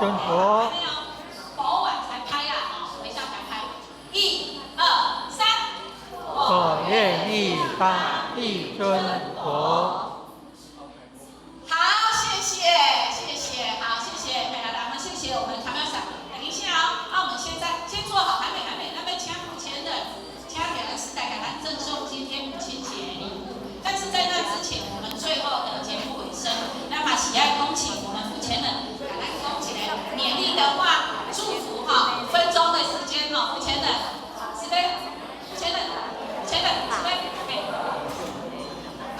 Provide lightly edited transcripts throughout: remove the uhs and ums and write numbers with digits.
尊佛。佛完才拍啊，哦，微笑才拍。一、二、三。我願意發一尊佛。好，謝謝，謝謝，好，謝謝，來來，我們謝謝我們卡妙桑。等一下哦，那我們現在先坐好，還沒，還沒，那邊請付錢的，請表恩師來給咱贈送今天母親節禮物。但是在那之前，我們最後的節目尾聲，那麼喜愛恭請我們付錢人，給咱講一個勉勵的話，祝福哈，5分鐘的時間哈，付錢人，是的，付錢人，付錢人，是的，嘿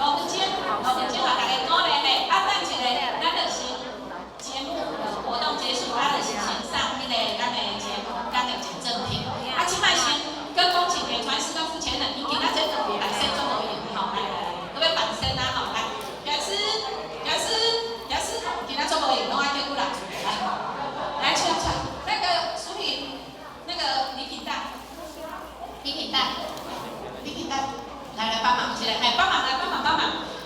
，5分鐘，5分鐘啊，大家鼓勵嘿，啊，等一下，咱就是節目活動結束，咱就是線上彼個咱的節目，咱的攑贈品。啊，這擺先閣講一個傳師跟付錢人，伊今仔這特別來說做無用吼，來來來，閣欲扮身啊吼，來，表示表示表示，今仔做無用，攏愛叫久人出來，來，出來出來，那個淑萍，那個禮品袋，禮品袋，禮品袋，來來幫忙起來，來幫忙來幫忙幫忙。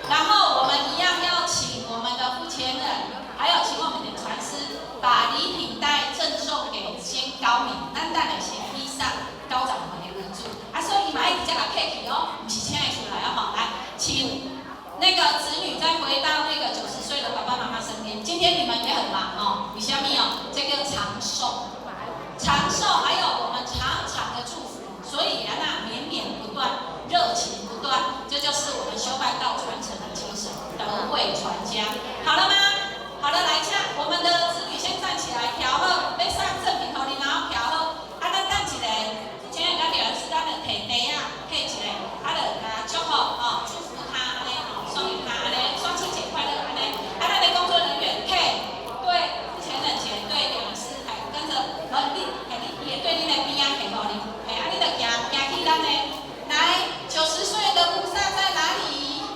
然後我們一樣要請我們的付錢人，還有請我們的傳師，把禮品袋贈送給先高明，咱等下先披上高長們的入住。啊，所以伊嘛愛直接共客去哦，毋是請伊出來哦，吼，來，請那個子女再回到那個90歲的爸爸媽媽身邊。今天你們也很忙哦，為什麼哦？這個長壽，長壽，還有我們長長的祝福，所以啊，那綿綿不斷，熱情不斷，這就是我們修辦道傳承的精神，德慧傳家。好了嗎？好了，來，請我們的子女先站起來，調好，欲送贈品予你，然後調好。啊，咱等一下，請咱表示咱就提袋仔，提一個，啊，就共祝福哦，祝福他，按呢哦，送給他，按呢，雙親節快樂，按呢。啊，咱的工作人員，嘿，對，付錢人錢，對，兩師，還跟着，你，嘿，你也對恁的邊仔提予恁，嘿，啊，你就行行去咱的，來，90歲的菩薩在哪裡？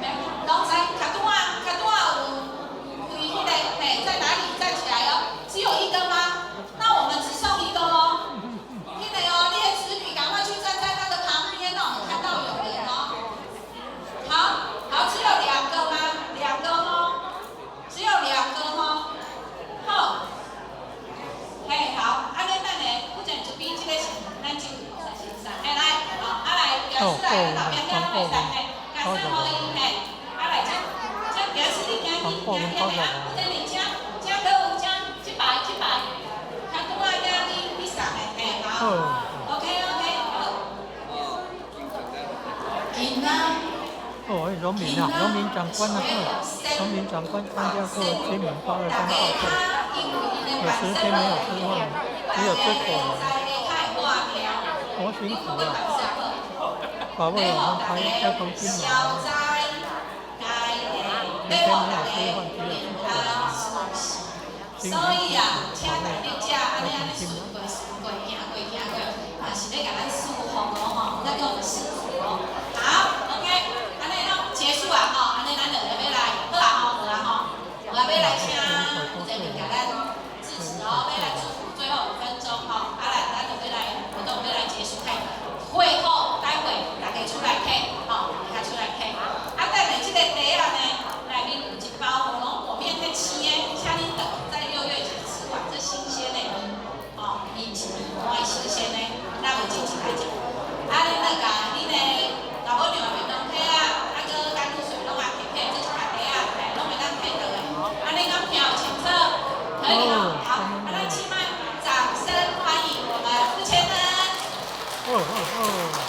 沒，攏知，較拄仔，較拄仔有開彼個，嘿，在哪裡？站起來哦，只有一個嗎？那我們只送一個哦。聽沒哦，你的子女趕快去站在他的旁邊哦，我看到有人哦。好，好，只有兩個嗎？兩個哦，只有兩個哦。好，嘿，好，啊，咱等下，負責這邊這個是咱這位菩薩先生，嘿，來，好，啊來，表示來，咱後邊遐攏會使，嘿，共送予伊，嘿，啊來，這這表示你行去，行去，嘿，啊，負責你這這閣有這這排這排，較拄仔遐你送的，嘿，好，OK OK，好。今仔。哦，榮民啊，榮民長官啊，榮民長官參加過金門823大會，有10天沒有吃飯，只有吃果仁，多辛苦啊！保衛我們台交通金門，10天沒有吃飯，只有吃果仁。所以啊，請大家按呢按呢順過順過，行過行過，嘛是咧共咱賜福哦吼，在給我們賜福哦。好，OK，按呢攏結束啊吼，按呢咱就欲來，好啊吼，好啊吼，我欲來請負責人共咱致辭哦，欲來祝福最後5分鐘吼，啊來，咱就欲來活動欲來結束，開會後待會大家出來客，吼，大家出來客。啊，等下這個袋仔呢，內面有一包火龍果麵在青的，請恁等在6月前吃完這新鮮的麵，吼，麵是麵糜新鮮的，咱有進前來食。啊，恁來共恁的老母娘的便當體啊，啊，閣甘露水攏也提提，這一卡袋仔，嘿，攏會當提轉來。按呢敢聽有清楚？可以哦，好，啊，咱這擺掌聲歡迎我們付錢人。哦哦哦。